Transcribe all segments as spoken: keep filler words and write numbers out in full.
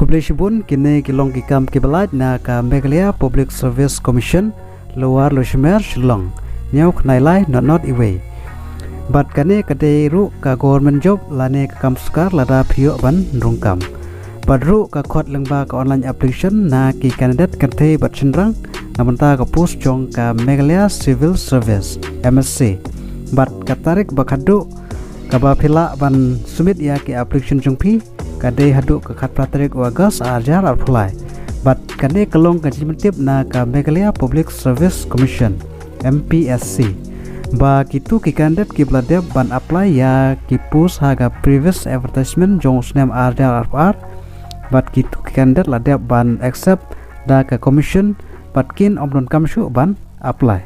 Khublei shibun. Kine ki long ki kam kiba lait na ka Meghalaya Public Service Commission, Lower Lushimer, Shillong, hynñiew khyndai lai not not wei. Bad kane ka dei ruh ka government job lane ka kam sorkar lada phi ïoh ban rung kam. Bad ruh ka khot lyngba ka online application na ki candidate kynthei bad shynrang na bynta ka post jong ka Meghalaya Civil Service, M S C. Bad ka tarik ba khatduh kaba phi lah ban submit ïa ki application jong phi ka dei haduh ka khatphra tarik u August ar hajar arphew lai. Bad kane ka long ka jingpyntip na ka Meghalaya Public Service Commission, M P S C, ba kito ki candidate kiba la dep ban apply ïa ki post ha ka previous advertisement jong u snem ar hajar arphew ar, bad kito ki candidate la dep ban accept da ka commission, bad kin ym donkam shuh ban apply.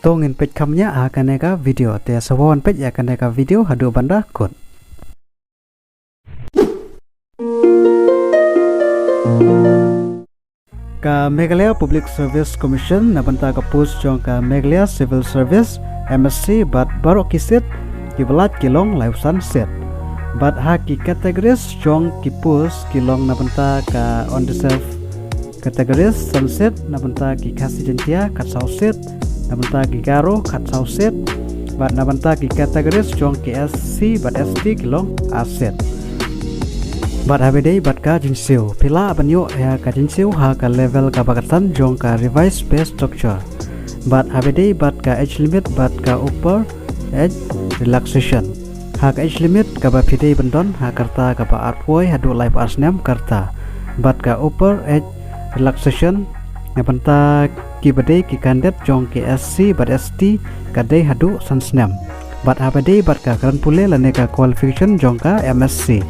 To ngin peit kham ñiah ha kane ka video. Te sa wan peit ïa kane ka video haduh ban da kut. Ka Meghalaya Public Service Commission na bynta ka post jong ka Meghalaya Civil Service, M S C, bad baroh ki seat kiba lait ki long laiphew san seat. Bad ha ki categories jong ki post ki long na bynta ka unreserved categories san seat, na bynta ki Khasi Jaiñtia khatsaw seat, na bynta ki Garo khatsaw seat, bad na bynta ki categories jong ki S C bad S T ki long ar seat. Bad haba ïadei bad ka jingsiew, phi lah ban ïoh ïa ka jingsiew ha ka level kaba khatsan jong ka revised pay structure. Bad haba ïadei bad ka age limit bad ka upper age relaxation. Ha ka age limit kaba phi dei ban don ha ka rta kaba arphew haduh laiphew ar snem ka rta. Bad ka upper age relaxation na bynta kiba dei ki candidate jong ki S C bad S T ka dei haduh san snem. Bad haba ïadei bad ka kren pule lane ka qualification jong ka M S C,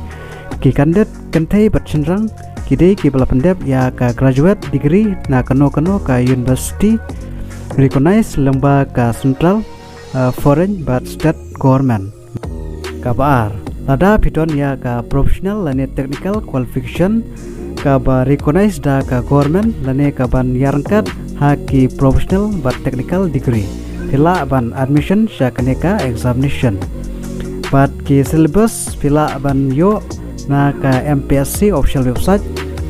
ki candidate kynthei bad shynrang ki dei kiba la pyndep ïa ka graduate degree na kano kano ka university recognized lyngba ka central, uh, foreign bad state government. Kaba ar, lada phi don ïa ka professional lane technical qualification kaba recognized da ka government lane kaban ïaryngkat ha ki professional bad technical degree, phi lah ban admission sha kane ka examination. Bad ki syllabus phi lah ban ïoh na ka M P S C official website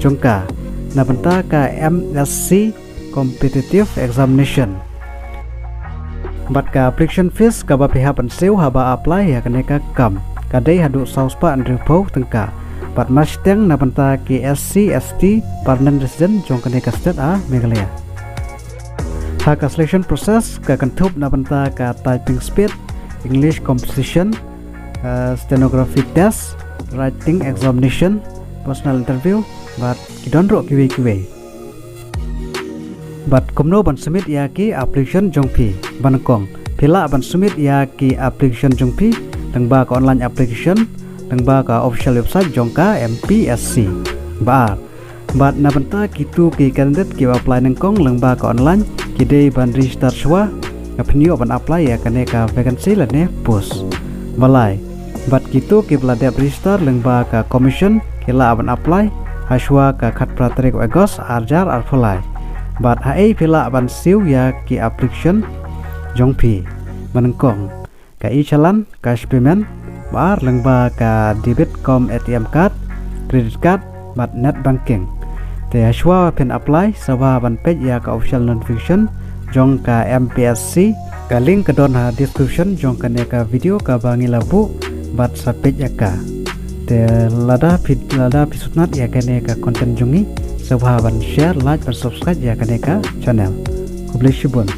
jong ka na bynta ka M S C competitive examination. Bad ka application fees kaba phi hap ban siew haba apply ïa kane ka kam ka dei haduh saw spah hynriewphew tyngka. Bad mar shiteng na bynta ki S C S T permanent resident jong kane ka state ha Meghalaya. Ha ka selection process ka kynthup na bynta ka typing speed, English composition, uh, stenography test, writing examination, personal interview, bad ki don ruh kiwei kiwei. Bad kumno ban submit ïa ki application jong phi? Ba nyngkong, phi lah ban submit ïa ki application jong phi lyngba ka online application lyngba ka official website jong ka M P S C. Ba ar, bad na bynta kito ki candidate kiba apply nyngkong lyngba ka online ki dei ban register shuwa haba phin ïoh ban apply ïa kane ka vacancy lane post. Ba lai, bad kito kiba la dep register lyngba ka commission ki lah ban apply ha shuwa ka khatphra tarik August ar hajar arphew lai. Bad haei phi lah ban siew ïa ki application jong phi? Ba nyngkong, ka e-challan, cash payment, ba ar lyngba ka debit cum A T M card, credit card, bad net banking. Te ha shuwa ba phin apply, sngewbha ban peit ïa ka official notification jong ka M P S C. Ka link ka don ha description jong kane ka video kaba ngi la buh, bad sa peit ïa ka. Te lada phi, lada phi sngewtynnat ïa kane ka content jong ngi, sngewbha ban share, like, bad subscribe ïa kane ka channel. Khublei shibun.